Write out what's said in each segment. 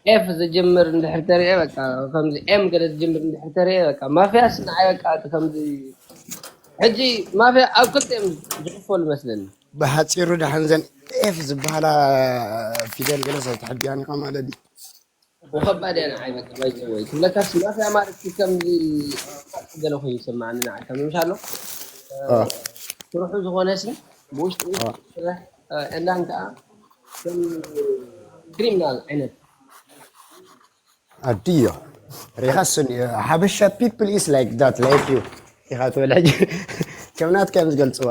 ኤፍ ዝጅምር እንድሕር ተሪኤ በቃ፣ ከምዚ ኤም ገለ ዝጅምር እንድሕር ተሪኤ በቃ፣ ማፍያስ ንዓይ በቃ እቲ ከምዚ። ሕጂ ማፍያ ኣብ ክልቲኦም ዝሕፈሉ መስለኒ። ብሓፂሩ ደሓን ዘን ኤፍ ዝበሃላ ፊደል ገለ ሰብ ተሕቢያን ኢኻ ማለት እዩ። ወኸባድ እያ ንዓይ በቃ፣ ባይዘ ወይ ክብለካስ ማፍያ ማለት እቲ ከምዚ ገለ ኮይኑ ይሰማዓኒ ንዓይ ከም ምሻሎ። አ፣ ስርሑ ዝኾነ ሲ ብውሽጡ አ። ስራሕ፣ አ፣ ዕላን ከዓ ከም ክሪሚናል ዓይነት። ኣድዮ ሪኻ ስን ሓበሻ people is like that like you ኢኻ ትብል ሕጂ። ከም ናትካ እዮም ዝገልፅዋ።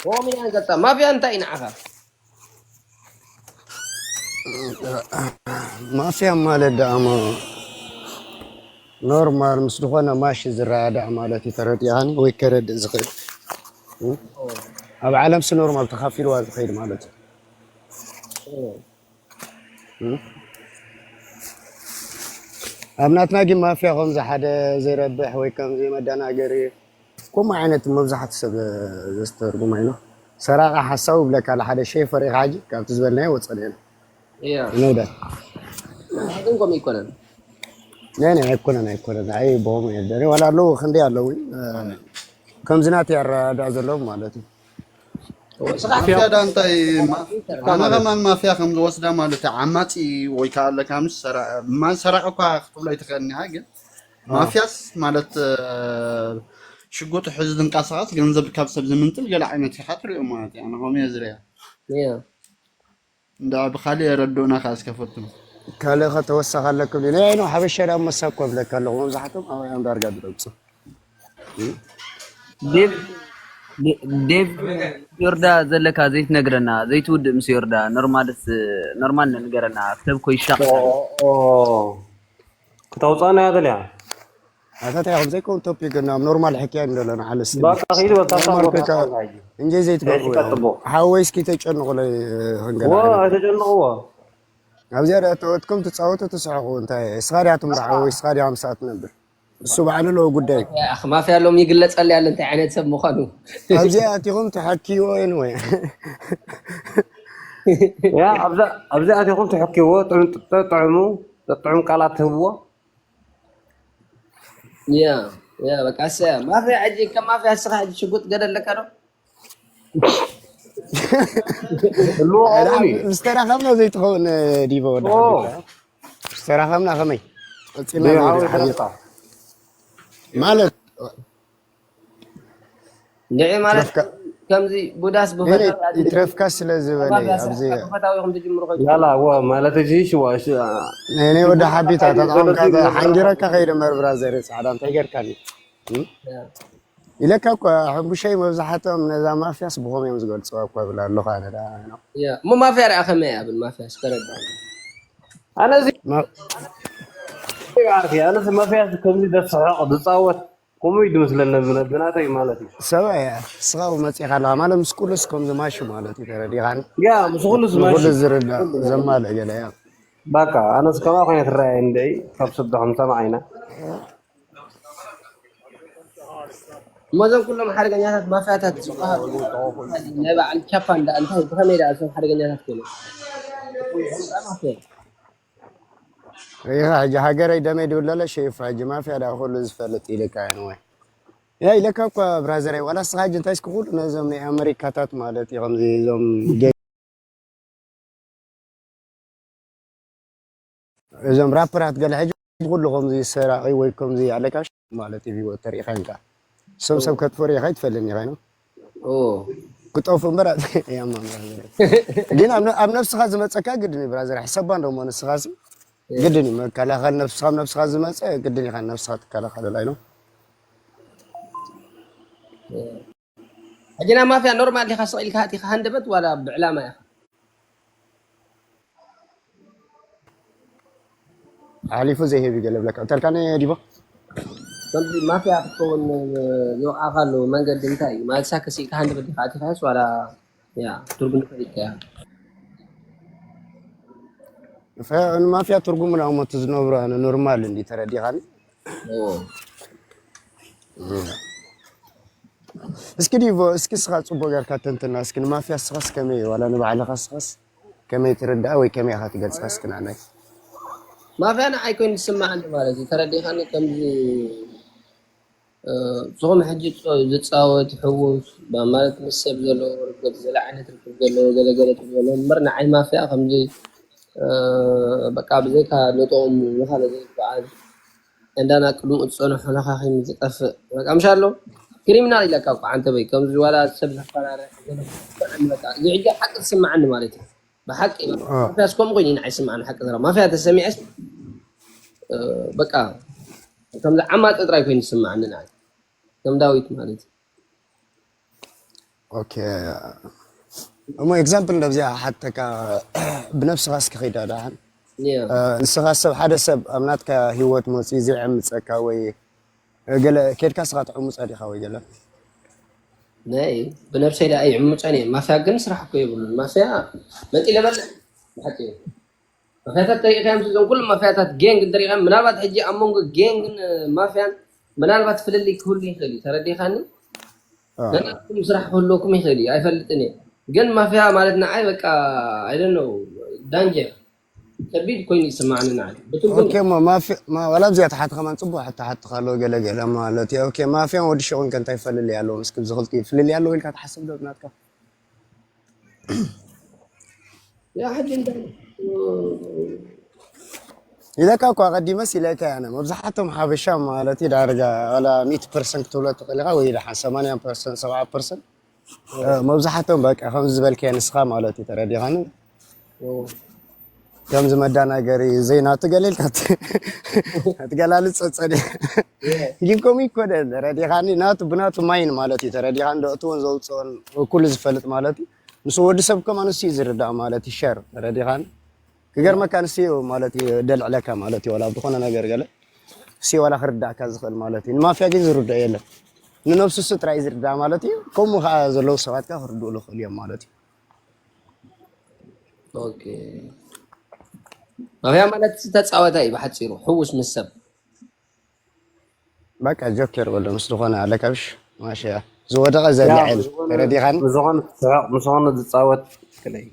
ሮሚያን ገፃ ማፍያ እንታይ እዩ ንዓኻ? ማፍያ ማለት ደኣሞ ኖርማል ምስ ዝኾነ ማሽ ዝረዳዳእ ማለት እዩ። ተረዲኣኒ ወይ ከረድእ ዝኽእል ኣብ ዓለምሲ ኖርማል ተኻፊልዋ ዝኸይድ ማለት እዩ። ኣብ ናትና ግን ማፍያ ከምዚ ሓደ ዘይረብሕ ወይ ከምዚ መደናገሪ ከምኡ ዓይነት መብዛሕትኡ ሰብ ዘስተርጉሞ ኢና። ሰራቂ ሓሳዊ ይብለካ ኣሎ ሓደ ሸይፈር ኢኻ ሕጂ ካብቲ ዝበልናዮ ወፀና ኢና። እያ። ንውደት። ግን ከምኡ ይኮነን። ናይ ናይ ኣይኮነን ኣይኮነን ኣይ ቦሙ የደረ ዋላ ኣለዉ ክንደይ ኣለዉ ከምዚ ናት ያረዳእ ዘለዎም ማለት እዩ። ማፍያ ዳ እንታይ ማ- ኣነ ከማን ማፍያ ከም ዝወስዳ ማለት እዩ። ዓማፂ ወይ ከዓ ኣለካ ምስ ሰራ- ማን ሰራቂ እኳ ክትብሎ ኣይትኽእልን ኢኻ። ግን ማፍያስ ማለት እ፣ ሽጉጥ ሕዚ ዝንቀሳቐስ ገንዘብ ካብ ሰብ ዝምንጥል ገለ ዓይነት ኢኻ ትሪኦ ማለት እዩ። ኣነ ከምኡ እየ ዝሪኣ። እያ። እንዳ ብኻሊእ የረድኡና ከዓ እስከ ፈትኑ። ካልእ ኸ ተወሳኺ ኣለኩም ድዩ? ናይ ነው ሓበሻ ዳ መሳ እኮ ብለካ ኣለኹ። መብዛሕትኦም ኣብኦም ዳርጋ ዝረግፁ። ዴቭ ዴቭ ዮርዳ ዘለካ ዘይትነግረና ዘይትውድእ ምስ ዮርዳ ኖርማልስ ኖርማል ንገረና ሰብ ኮ ይሻቕ ክተውፃና እያ ደልያ ኣታታ ያኹም ዘይከውን ቶፒክ እና ኖርማል ሕክያ እንደለና ሓለስ በቃ ኺድ በቃ ኖርማል ኮይካ እንጀ ዘይትገብሩ ቀጥቦ ሓወይ እስኪ ተጨንቑለይ ኸንገላ ኣይተጨንቕዎ ኣብዚኣ ዳ ተወትኩም ትፃወቱ ትስሕቑ እንታይ እስኻ ዲያ ትምራሕ ወይ እስኻ ዲያ ምሳኣ ትነብር እሱ ባዕሉ ኣለዎ ጉዳይ ኣኽ ማፍያ ሎም ይግለፀል ያለ እንታይ ዓይነት ሰብ ምዃኑ። ኣብዚኣ ኣቲኹም ተሓኪዎ ወይ ያ ኣብዛ ኣብዛ ኣቲኹም ትሕክዎ ጥዑም ጥዑሙ ጥዑም ቃላት ትህብዎ ያ ያ በቃ ሰ ማፍያ ሕጂ ከም ማፍያ እስኻ ሕጂ ሽጉጥ ገለ ኣለካ ዶ? ህልዎ ቀውሚ ምስ ተራኸብና ዘይትኸውን ዲቦ ወደ ኦ ምስ ተራኸብና ከመይ ቀፂልና ብሓዊ ንብል ሓቢር ተረፍካ ማለት ንዒ ማለት ትረፍካ ከምዚ ቡዳስ ነይ ነይ ብፈታዊ ይትረፍካ ስለ ዝበለ እዩ ኣብዚ ብፈታዊ ኢኹም ትጅምሩ ኮይንኩም ያላ ወ ማለት እዚ ሽዋ እሺ ናይ ናይ ወዲ ሓቢታ ተቃምካ ሓንጊረካ ከይደ መርብራ ዘርኢ ፃዕዳ እንታይ ጌርካኒ ኢለካ እኮ ሕንቡሸይ መብዛሕትኦም ነዛ ማፍያስ ብኸም እዮም ዝገልፅዋ እኮ ይብላ ኣለኹ ኣነ ደኣ ነው ያ እሞ ማፍያ ርኣ ከመይ እያ ብል ማፍያ ስከረዳ ኣነ እዚ ዓርፊ ኣነ እዚ ማፍያ ከምዚ ደስሕቕ ዝፃወት ከምኡ እዩ ዝመስለኒ ብነ- ብናተይ ማለት እዩ ሰብኣይ እያ እስኻ መፂኻ ኣለኻ ማለት ምስ ኩሉስ ከም ዝማሽ ማለት እዩ ተረዲኻኒ ያ ምስ ኩሉ ዝማሽ ንኩሉ ዝርዳእ ዘማልእ ገለ እያ ባካ ኣነስ ከምኣ ኮይነ ትረኣየ እንደይ ካብ ስድሖም ሰማዓይና እሞ እዞም ኩሎም ሓደገኛታት ማፍያታት ዝበሃሉ ናይ በዓል ቻፓን ዳ እንታይ ብኸመይ ዳ እዞም ሓደገኛታት ኮይኖም ሪኻ ሕጂ ሃገረይ ደመይ ድብለለ ሸይፍ ሕጂ ማፍያ ዳ ኩሉ ዝፈልጥ ኢልካ እየ ንወይ ያ ኢለካ እኳ ብራዘረይ ዋላ ስኻ ሕጂ እንታይ እስኪ ኩሉ ነዞም ናይ ኣመሪካታት ማለት እዩ ከምዚ እዞም እዞም ራፐራት ገለ ሕጂ ኩሉ ከምዚ ሰራቂ ወይ ከምዚ ኣለካ ማለት እዩ ቪዎ ተሪኢኻ እንካ ሰብ ሰብ ከጥፍር ኢኻ ይትፈልኒ ኢኻ ነው ኦ ክጠፉ እምበር ያማ ግን ኣብ ነ- ኣብ ነብስኻ ዝመፀካ ግድን እዩ ብራዘር ሕሰባ እንደሞ ንስኻ ሲ ግድን እዩ መከላኸል ነብስኻ ኣብ ነብስኻ ዝመፀ ግድን ኢኻ ነብስኻ ትከላኸለላይ ነው ሕጂ ናብ ማፍያ ኖርማል ዲኻ ስቕ ኢልካ ኣቲኻ ሃንደበት ዋላ ብዕላማ ኢኻ ሓሊፉ ዘይህብ ገለ ብለካ ተልካነ ዲቦ ከምዚ ማፍያ ክትከውን ዝወዓኻሉ መንገዲ እንታይ እዩ ማለት ሳክስ ኢልካ ሃንደበት ዲኻ ኣቲኻስ ዋላ ያ ትርጉም ፈሊጥካ ኢኻ ፈ- ንማፍያ ትርጉሙ ናሞ ትዝነብሮ ኣነ ኖርማል እንዲ ተረዲኻኒ ኦ እስኪ ዲቦ እስኪ ስኻ ፅቡቅ ገርካ ተንትና እስኪ ንማፍያ ስኻስ ከመይ ዋላ ንባዕልኻ ስኻስ ከመይ ትርድኣ ወይ ከመይ ኢኻ ትገልጻ እስኪ ንዓናይ? ማፍያ ንዓይ ኮይኑ ዝስምዓኒ ማለት እዩ። ተረዲኻኒ? ከምዚ እ፣ ብዝኾነ ሕጂ ጾ- ዝጻወት ሕዉስ ባ- ማለት ምስ ሰብ ዘለዎ ርክብ፣ ገለ ዓይነት ርክብ ዘለዎ፣ ገለ ገለ ትብሎ እምበር ንዓይ ማፍያ ከምዚ እ፣ በቃ ብዘይካ ነጥኦም ምዃነ ዘይበዓል እንዳና ቅድሚኡ ዝጸንሖ ለኻኺም ዝጠፍእ በቃ ምሽ ኣሎ ክሪሚናል ኢለካ እኮ ዓንተ በይ ከምዚ ዋላ ሰብ ዘፈራርሕ ገለ በቃ እዚ ሕጂ ሓቂ ትስምዓኒ ማለት እዩ። ብሓቂ ማፍያስ ከምኡ ኮይኑ ኢና ይስምዓኒ ሓቂ ዘረባ ማፍያ ተሰሚዐስ እ፣ በቃ ከምዚ ዓማፂ ጥራይ ኮይኑ ይስምዓኒ ንዓይ ከም ዳዊት ማለት እዩ። ኦኬ እሞ ኤግዛምፕል እንደዚኣ ሓተካ ብነብስኻ እስኪ ኸይዳ ደሓን ያ እ፣ ንስኻ ሰብ ሓደ ሰብ ኣብ ናትካ ህይወት መፅኡ ዘይዕምፀካ ወይ ገለ ኬድካ ስኻ ትዕምፆ ዲኻ ወይ ገለ ናይ ብነብሰይ ደኣ ይዕምፀን እየ ማፍያ ግን ስራሕ እኮ የብሉን ማፍያ መጢለ በልዕ ብሓቂ እዩ። ማፍያታት ተሪኢኻዮም እዞም ኩሉ ማፍያታት ጌንግ እንተሪኢኻዮም ምናልባት ሕጂ ኣብ መንጎ ጌንግን ማፍያን ምናልባት ፍልልይ ክህሉ ይኽእል እዩ ተረዲኻኒ። እ። ነናትኩም ስራሕ ክህልወኩም ይኽእል እዩ ኣይፈልጥን እየ። ግን ማፍያ ማለት ንዓይ በቃ ኣይደነው ዳንጀር ከቢድ ኮይኑ ይስማዕኒ ንዓይ ብትርጉም ኦኬ እሞ ማፊ ማ- ዋላ ኣብዚኣ ተሓቲ ከማን ፅቡቅ ሕቶ ሓትኻ ኣሎ ገለ ገለ ማለት እዩ ኦኬ ማፍያን ወዲ ሽቁን ከ እንታይ ፈልልይ ኣለዎም እስኪ ብዚ ክልቲኡ ፍልልይ ኣለዎ ኢልካ ትሓስብ ዶ ብናትካ ያ ሕጂ እንታይ ኢለካ እኳ ቀዲመስ ኢለካ ያነ መብዛሕቶም ሓበሻ ማለት እዩ ዳርጋ ዋላ ሚእቲ ፐርሰንት ክትብሎ ትኽእል ኢኻ ወይ ደሓን ሰማንያ ፐርሰንት ሰብዓ ፐርሰንት መብዛሕቶም በቃ ከምዚ ዝበልከ ንስኻ ማለት እዩ ተረዲኻኒ ከምዚ መዳናገሪ ዘይናቱ ገለ ኢልካ ትገላልፅ ፀፀደ ግን ከምኡ ይኮነ ተረዲኻኒ ናቱ ብናቱ ማይን ማለት እዩ ተረዲኻኒ ደእትዎን ዘውፅኦን ኩሉ ዝፈልጥ ማለት እዩ ምስ ወዲ ሰብ ከማን እሱ እዩ ዝርዳእ ማለት እዩ ሸር ተረዲኻኒ ክገርመካ ንሱ እዩ ማለት እዩ ደልዕለካ ማለት እዩ ዋላ ብዝኾነ ነገር ገለ እሱ ዋላ ክርዳእካ ዝኽእል ማለት እዩ ንማፍያ ግን ዝርዳእ የለን ንነብሱ እሱ ጥራይ ዝርዳእ ማለት እዩ ከምኡ ከዓ ዘለዉ ሰባት ከዓ ክርድእሉ ይኽእሉ እዮም ማለት እዩ ኦኬ ማፍያ ማለት ተፃዋታይ እዩ ብሓፂሩ ሕውስ ምስ ሰብ በቃ ጆከር በሎ ምስ ዝኾነ ኣለካብሽ ማሸያ ዝወደቐ ዘልዕል ተረዲኻን ዝኾነ ትስሕቕ ምስ ዝኾነ ዝፃወት ክለይ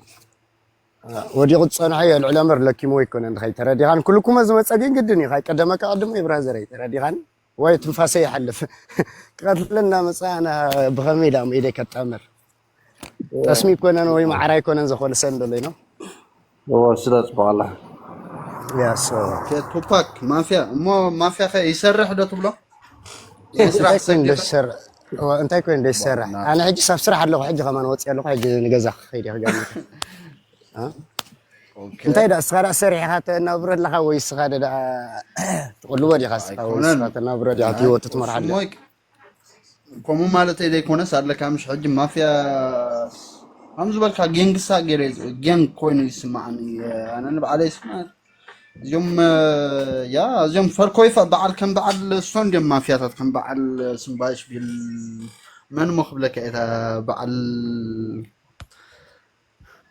ወዲቑ ዝፀንሖ የልዕሎ እምበር ለኪሞ ይኮነ ንኸይ ተረዲኻን ኩልኩመ ዝመፀ ግን ግድን እዩ ካይ ቀደመካ ቀድሞ ይብራዘረይ ተረዲኻን ወይ ትንፋሰ ይሓልፍ ክቐትለና መፅኣ ብኸመይ ዳሞ ኢደ ከጣምር ጠስሚ ይኮነን ወይ ማዕራ ይኮነን ዘኮልሰን ደሎ ነው ስለ ፅቡቅ ኣላ ያሶ ቱፓክ ማፍያ እሞ ማፍያ ከ ይሰርሕ ዶ ትብሎ እንታይ ኮይኑ ዶ ዝሰርሕ እንታይ ኮይኑ ዶ ዝሰርሕ ኣነ ሕጂ ሳብ ስራሕ ኣለኹ ሕጂ ከማን ወፂ ኣለኹ ሕጂ ንገዛ ክኸይድ እየ ክገምት እንታይ ዳ እስኻ ዳ ሰሪሕኻ ተናብሮ ኣለኻ ወይ እስኻ ዳ ትቕልቦ ዲኻ እስኻ ወይ እስኻ ተናብሮ ዲኻ ህይወቱ ትመርሓ ኣለኻ ከምኡ ማለተይ ዘይኮነስ ኣለካ ምሽ ሕጂ ማፍያ ከም ዝበልካ ጌንግሳ ገለ ጌንግ ኮይኑ ይስማዓኒ ኣነ ንባዕለይ ይስማዓኒ እዚኦም ያ እዚኦም ፈርኮይፋ በዓል ከም በዓል እሶ እንዲኦም ማፍያታት ከም በዓል ስምባሽ ቢል መን ሞ ክብለካ እታ በዓል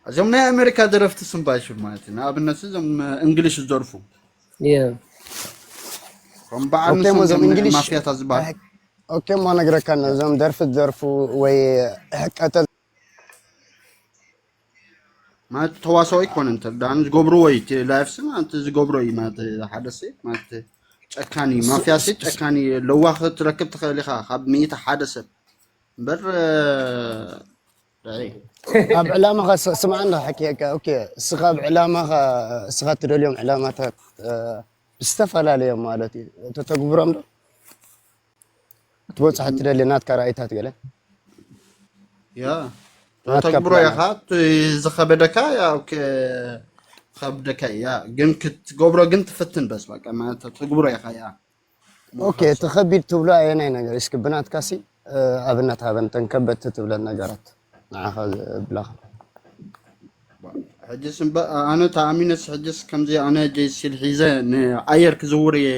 እዚኦም ናይ ኣሜሪካ ደረፍቲ ስምባሽ ማለት እዩ ንኣብነት እዞም እንግሊሽ ዝደርፉ ከም በዓል ንሶም ማፍያታት ዝበሃል ኦኬ እሞ ነግረካ ነዞም ደርፊ ዝደርፉ ወይ ቀተል ማለት ተዋሳኦ ይኮነ እንተ ዳን ዝገብርዎ እዩ እቲ ላይፍ ስ ማለት ዝገብሮ እዩ ማለት ሓደ ሴ ማለት ጨካኒ ማፍያ ሴ ጨካኒ ለዋኽ ትረክብ ትኽእል ኢኻ ካብ ሚእቲ ሓደ ሰብ እምበር ኣብ ዕላማኻ ስምዓና ሓኪየካ ኦኬ እስኻ ኣብ ዕላማኻ እስኻ ትደልዮም ዕላማታት ብዝተፈላለዮም ማለት እዩ ተተግብሮም ዶ ትበፅሕ ትደሊ ናትካ ራእይታት ገለ ያ ተግብሮ ኢኻ ዝኸበደካ ዝኸብደካ እያ ግን ክትገብሮ ግን ትፍትን በስ በቃ ማለት ተግብሮ ኢኻ ያ ኦኬ እቲ ከቢድ ትብሎ ኣየናይ ነገር እስኪ ብናትካ ሲ ኣብነት ሃበን ተን ከበድቲ ትብለን ነገራት ንዓኻ ዝብላኻ ሕጅስ እምበ ኣነ ተኣሚነስ ሕጅስ ከምዚ ኣነ ጀይሲል ሒዘ ንኣየር ክዝውር እየ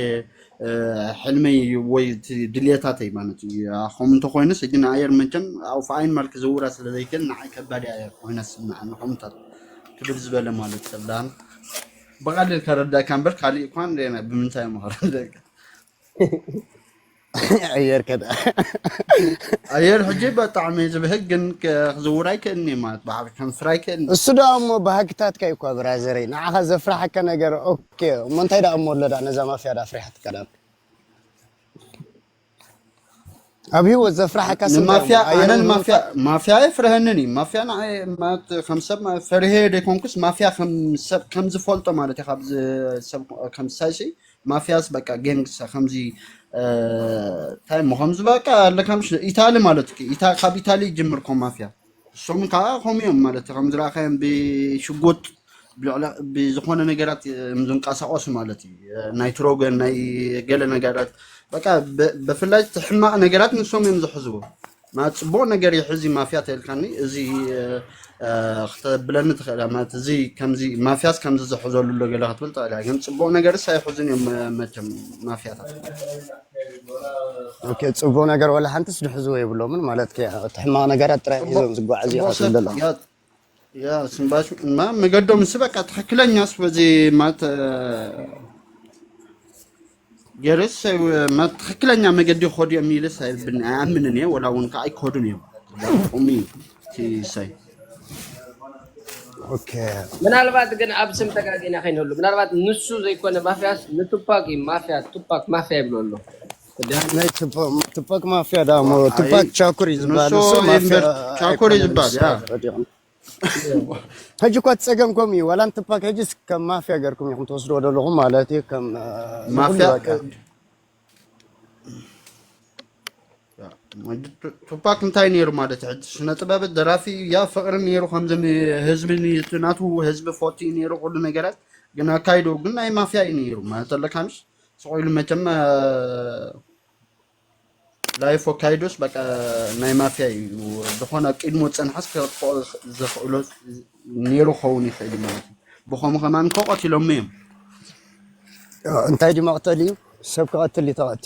ሕልመይ ወይ ድልየታተይ ማለት እዩ ከም እንተኮይኑስ ሕጂ ንኣየር መቸም ኣውፍ ኣይን ማል ክዝውራ ስለ ዘይክእል ንዓይ ከባድ ኣየር ኮይነ ስምዓኒ ከምታት ክብል ዝበለ ማለት ሰብዳን ብቃሊል ከረዳእካ እምበር ካሊእ እኳ እንደ ብምንታይ መኸረደካ ኣየር ከዳ ኣየር ሕጂ በጣዕሚ ዝብህግ ግን ክዝውር ኣይክእልኒ ማለት ብሓፈ ከንፍር ኣይክእልኒ። እሱ ደኣ እሞ ባህግታትካ እዩ እኳ ብራዘረይ። ንዓኻ ዘፍራሓካ ነገር ኦኬ። እሞ እንታይ ደኣ እሞ ኣሎ ደኣ ነዛ ማፍያ ደኣ ኣፍሪሓትካ ደኣ? ኣብ ህይወት ዘፍራሓካ ስም ደኣ እሞ ንማፍያ ኣነ ኣየር ንማፍያ ማፍያ የፍርሀንን እዩ። ማፍያ ንዓይ ማለት ከም ሰብ ፈሪሄ ደይኮንኩስ ማፍያ ከም ሰብ ከም ዝፈልጦ ማለት እዩ። ካብ ዝ- ሰብ ከም ሳይሲ ማፍያስ በቃ ጌንግስ ከምዚ እ፣ እንታይ እሞ ከምዚ በቃ ኣለካ ምሽ ኢታሊ ማለት እዩ። ኢታ ካብ ኢታሊ ይጅምር ኮ ማፍያ እሶም ከዓ ከምኡ እዮም ማለት ከም ዝረኣኻዮም ብሽጉጥ ብልዕሊ ብዝኾነ ነገራት እዮም ዝንቀሳቐሱ ማለት እዩ። ናይ ትሮገን ናይ ገለ ነገራት በቃ ብ- ብፍላይ እቲ ሕማቕ ነገራት ንሶም እዮም ዝሕዝዎ። ማለት ፅቡቕ ነገር ይሕዚ ማፍያ ተልካኒ እዚ እ፣ እ፣ ክተብለኒ ትኽእል እያ። ማለት እዚ ከምዚ ማፍያስ ከምዚ ዝሕዘሉ ኣሎ ገለ ክትብል ትኽእል እያ። ግን ፅቡቕ ነገርስ ኣይሕዙን እዮም መ- መቸም ማፍያታት። ኦኬ፣ ጽቡቅ ነገር ወላ ሓንቲስ ድሕዝዎ የብሎምን ማለት ከ እቲ ሕማቅ ነገራት ጥራይ ፅቡቅ ሒዞም ዝጓዓዙ እዮም ፅቡቅ ክትብል ሰብ ዘለኹ። ያ ያ ስምባሽ ማ መገዶም ስ በቃ ትኽክለኛ ስ በዚ ማለት እ፣ ገርስ እ፣ ማ ትኽክለኛ መገዲ ይኸዱ እዮም ኢልስ ኣይብን ኣይኣምንን እየ። ወላ እውን ከዓ ኣይከዱን እዮም። ቁሚ ቲ ሳይ ኦኬ፣ ምናልባት ግን ኣብ ስም ተጋጊና ከይንህሉ ምናልባት ንሱ ዘይኮነ ማፍያስ ንቱፓክ እዩ ማፍያ ቱፓክ ማፍያ ይብሎ ኣሎ። ናይ ቱፓ- ቱፓክ ማፍያ ዳሞ ኣይ ቱፓክ ቻኩር እዩ ዝበሃል ንሱ እሱ ማፍያ እምበር ቻኮር እዩ ኣይኮነን እሱ ዝበሃል ያ ወዲቑ። ሕጂ እኳ ትፀገምኩም እዩ ዋላ ንቱፓክ ሕጂ ከም ማፍያ ገርኩም ኢኹም ትወስድዎ ዘለኹም ማለት እዩ ከም እ፣ ንኩሉ ማፍያ በቃ ያ፣ ቱ- ቱፓክ እንታይ ነይሩ ማለት እዩ? ሕጂ ስነ ጥበብ ደራፊ ያ ፍቅሪ ነይሩ ከምዚ ን- ህዝቢ ን- ናቱ ህዝቢ ፎቲ ነይሩ ኩሉ ነገራት ግን ኣካይዶ ግን ናይ ማፍያ እዩ ነይሩ ማለት ኣለካ ምሽ ስቆ ኢሉ መቸም ላይፍ ኣካይዶስ በቃ ናይ ማፍያ እዩ ዝኾነ ቅድሞ ፀንሓስ ከጥፍኦ ዘኽእሎ ነይሩ ክኸውን ይኽእል እዩ ማለት እዩ። ብኸምኡ ከማን ከቐትሎም እዮም። እንታይ ድዩ መቕተል እዩ ሰብ ክቐትል እዩ ተቐትሉ።